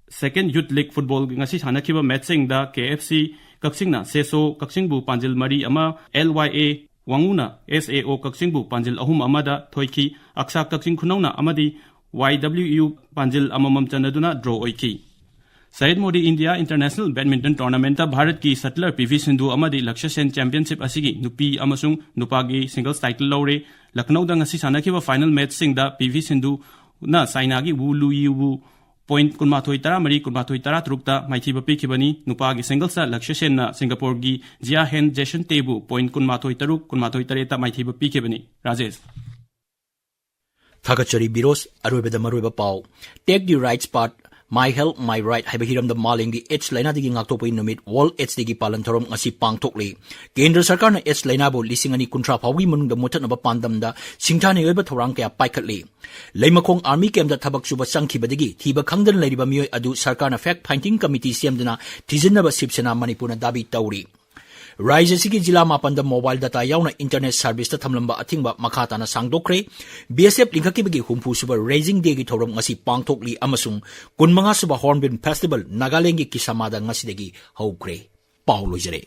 Second Youth League Football ꯉꯁꯤ ꯁꯥꯟꯅꯈꯤꯕ matchꯁꯤꯡꯗ K F C ꯀꯛꯆꯤꯡꯅ ꯁꯦꯁꯣ ꯀꯛꯆꯤꯡꯕꯨ ꯄꯥꯟꯖꯤꯜ ꯃꯔꯤ ꯑꯃ, L Y A ꯋꯥꯉꯨꯅ S A O ꯀꯛꯆꯤꯡꯕꯨ ꯄꯥꯟꯖꯤꯜ ꯑꯍꯨꯝ ꯑꯃꯗ ꯊꯣꯏꯈꯤ꯫ ꯑꯛꯁꯥ ꯀꯛꯆꯤꯡ ꯈꯨꯅꯧꯅ ꯑꯃꯗꯤ Y W U ꯄꯥꯟꯖꯤꯜ ꯑꯃꯃꯝ ꯆꯟꯅꯗꯨꯅ draw ꯑꯣꯏꯈꯤ꯫ Sayed Modi India International Badminton Tournamentꯇ ꯚꯥꯔꯠꯀꯤ shuttler P V ꯁꯤꯟꯙꯨ ꯑꯃꯗꯤ ꯂꯛꯁ꯭ꯌ ꯁꯦꯟ championship ꯑꯁꯤꯒꯤ ꯅꯨꯄꯤ ꯑꯃꯁꯨꯡ ꯅꯨꯄꯥꯒꯤ singles title ꯂꯧꯔꯦ꯫ ꯂꯈꯅꯧꯗ ꯉꯁꯤ ꯁꯥꯟꯅꯈꯤꯕ final matchꯁꯤꯡꯗ P V ꯁꯤꯟꯙꯨꯅ ꯆꯥꯏꯅꯥꯒꯤ ꯋꯨ ꯂꯨꯌꯤꯕꯨ point ꯀꯨꯟꯃꯥꯊꯣꯏ ꯇꯔꯥꯃꯔꯤ, ꯀꯨꯟꯃꯥꯊꯣꯏ ꯇꯔꯥꯇꯔꯨꯛꯇ ꯃꯥꯏꯊꯤꯕ ꯄꯤꯈꯤꯕꯅꯤ꯫ ꯅꯨꯄꯥꯒꯤ singlesꯇ ꯂꯛꯁ꯭ꯌ ꯁꯦꯟꯅ ꯁꯤꯡꯒꯥꯄꯨꯔꯒꯤ ꯖꯤꯌꯥ ꯍꯦꯟ ꯖꯦꯁꯟꯇꯦꯕꯨ point ꯀꯨꯟꯃꯥꯊꯣꯏ ꯇꯔꯨꯛ, ꯀꯨꯟꯃꯥꯊꯣꯏ ꯇꯔꯦꯠꯇ ꯃꯥꯏꯊꯤꯕ ꯄꯤꯈꯤꯕꯅꯤ꯫ ꯔꯥꯖꯦꯁ꯫ ꯊꯥꯒꯠꯆꯔꯤ ꯕꯤꯔꯣꯁ꯫ ꯑꯔꯣꯏꯕꯗ ꯃꯔꯨꯑꯣꯏꯕ ꯄꯥꯎ꯫ Take the Rights Part, My Health, My Right ꯍꯥꯏꯕ ꯍꯤꯔꯝꯗ ꯃꯥꯂꯦꯝꯒꯤ AIDS ꯂꯥꯏꯅꯥꯗꯒꯤ ꯉꯥꯛꯊꯣꯛꯄꯒꯤ ꯅꯨꯃꯤꯠ World AIDS Dayꯒꯤ ꯄꯥꯂꯟ ꯊꯧꯔꯝ ꯉꯁꯤ ꯄꯥꯡꯊꯣꯛꯂꯤ꯫ ꯀꯦꯟꯗ꯭ꯔ ꯁꯔꯀꯥꯔꯅ AIDS ꯂꯥꯏꯅꯥꯕꯨ ꯂꯤꯁꯤꯡ ꯑꯅꯤ ꯀꯨꯟꯊ꯭ꯔꯥ ꯐꯥꯎꯕꯒꯤ ꯃꯅꯨꯡꯗ ꯃꯨꯠꯊꯠꯅꯕ ꯄꯥꯟꯗꯝꯗ ꯁꯤꯡꯊꯥꯅꯤꯡ ꯑꯣꯏꯕ ꯊꯧꯔꯥꯡ ꯀꯌꯥ ꯄꯥꯏꯈꯠꯂꯤ꯫ ꯂꯩꯃꯈꯣꯡ army campꯇ ꯊꯕꯛ ꯁꯨꯕ ꯆꯪꯈꯤꯕꯗꯒꯤ ꯊꯤꯕ ꯈꯪꯗꯅ ꯂꯩꯔꯤꯕ ꯃꯤꯑꯣꯏ ꯑꯗꯨ ꯁꯔꯀꯥꯔꯅ fact finding committee ꯁꯦꯝꯗꯨꯅ ꯊꯤꯖꯤꯟꯅꯕ ꯁꯤꯕ ꯁꯦꯅꯥ ꯃꯅꯤꯄꯨꯔꯅ ꯗꯥꯕꯤ ꯇꯧꯔꯤ꯫ ꯔꯥꯏꯖ꯭ꯌ ꯑꯁꯤꯒꯤ ꯖꯤꯂꯥ ꯃꯥꯄꯟꯗ mobile data ꯌꯥꯎꯅ internet serviceꯇ ꯊꯝꯂꯝꯕ ꯑꯊꯤꯡꯕ ꯃꯈꯥ ꯇꯥꯅ ꯁꯥꯡꯗꯣꯛꯈ꯭ꯔꯦ꯫ B S F ꯂꯤꯡꯈꯠꯈꯤꯕꯒꯤ ꯍꯨꯝꯐꯨ ꯁꯨꯕ Raising Dayꯒꯤ ꯊꯧꯔꯝ ꯉꯁꯤ ꯄꯥꯡꯊꯣꯛꯂꯤ ꯑꯃꯁꯨꯡ ꯀꯨꯟꯃꯉꯥ ꯁꯨꯕ Hornbill Festival ꯅꯥꯒꯥꯂꯦꯟꯗꯒꯤ ꯀꯤꯁꯥꯃꯥꯗ ꯉꯁꯤꯗꯒꯤ ꯍꯧꯈ꯭ꯔꯦ꯫ ꯄꯥꯎ ꯂꯣꯏꯖꯔꯦ꯫